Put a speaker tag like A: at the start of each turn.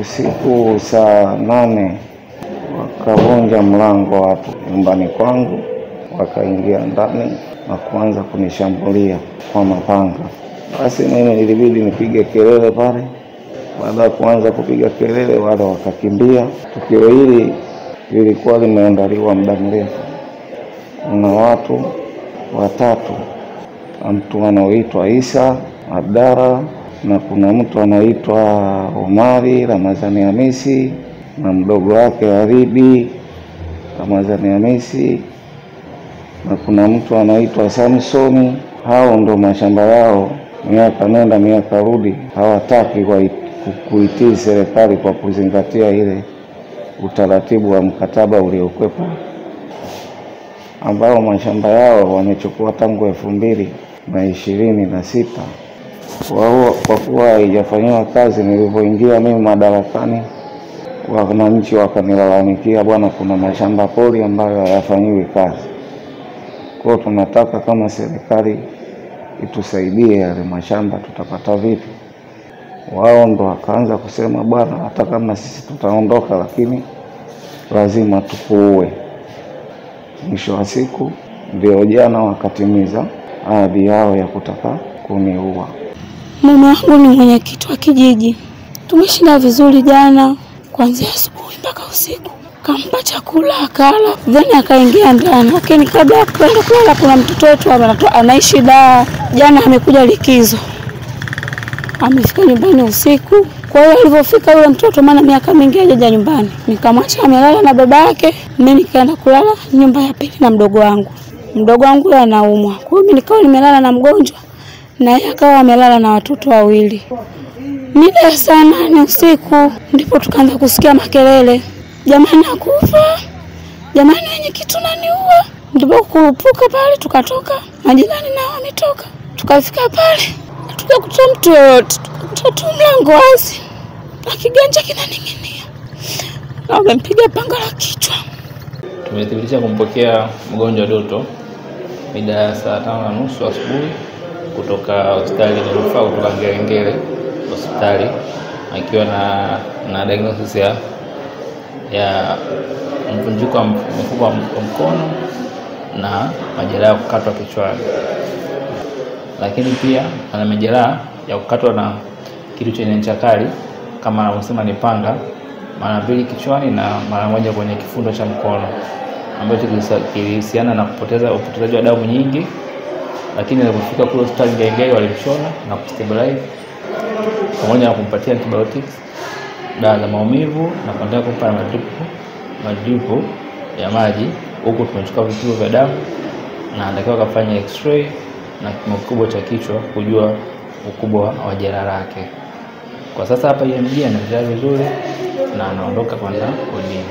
A: Usiku saa 8 wakavunja mlango watu nyumbani kwangu, wakaingia ndani na kuanza kunishambulia kwa mapanga. Basi mimi ilibidi nipige kelele pale. Baada ya kuanza kupiga kelele, wale wakakimbia. Tukio hili lilikuwa limeandaliwa muda mrefu. Kuna watu watatu, mtu anaoitwa Isa Abdara, na kuna mtu anaitwa Omari Ramadhani Hamisi na mdogo wake Aribi Ramadhani Hamisi, na kuna mtu anaitwa Samsoni. Hao ndo mashamba yao, miaka nenda miaka rudi, hawataki kuitii serikali kwa kuzingatia ile utaratibu wa mkataba uliokuwepo, ambao mashamba yao wamechukua tangu 2026. Kwa kuwa haijafanyiwa kazi, nilipoingia mimi madarakani, wananchi wakanilalamikia, bwana, kuna mashamba pori ambayo hayafanyiwi kazi. Kwa hiyo tunataka kama serikali itusaidie yale mashamba tutapata vipi? Wao ndo wakaanza kusema, bwana, hata kama sisi tutaondoka lakini lazima tukuue. Mwisho wa siku ndio jana wakatimiza ahadi yao ya kutaka kuniua.
B: Mume wangu ni mwenyekiti wa kijiji. Tumeshinda vizuri jana kuanzia asubuhi mpaka usiku. Kampa chakula akala, then akaingia ndani. Lakini kabla ya kwenda kulala kuna mtoto wetu anaishi Dar. Jana amekuja likizo. Amefika nyumbani usiku. Kwa hiyo alipofika yule mtoto, maana miaka mingi hajaja nyumbani, nikamwacha amelala na baba yake. Mimi nikaenda kulala nyumba ya pili na mdogo wangu. Mdogo wangu anaumwa. Kwa hiyo mimi nikawa nimelala na mgonjwa na yeye akawa amelala na watoto wawili. Mida sana ni usiku ndipo tukaanza kusikia makelele. Jamani nakufa. Jamani wenye kitu naniua. Ndipo kurupuka pale tukatoka. Majirani nao wametoka. Tukafika pale tukakuta mtu yoyote, tukakuta tu mlango wazi na kiganja kinaning'inia. Na wamempiga panga la kichwa.
C: Tumethibitisha kumpokea mgonjwa Doto mida ya saa 5:30 asubuhi kutoka hospitali ya rufaa kutoka Ngerengere hospitali, akiwa na diagnosis ya mvunjiko wa mfupa wa mkono na majeraha ya kukatwa kichwani. Lakini pia ana majeraha ya kukatwa na kitu chenye ncha kali kama anavyosema ni panga, mara 2 kichwani na mara 1 kwenye kifundo cha mkono, ambacho kilihusiana na upotezaji wa damu nyingi. Lakini alipofika kule hospitali Ngerengere walimshona na kustabilize pamoja na kumpatia antibiotics, dawa za maumivu na kuendelea kumpa madripu ya maji, huku tumechukua vipimo vya damu na anatakiwa kafanya x-ray na kipimo kikubwa cha kichwa kujua ukubwa wa jeraha lake. Kwa sasa hapa EMG anaendelea vizuri na anaondoka kwenda wodini.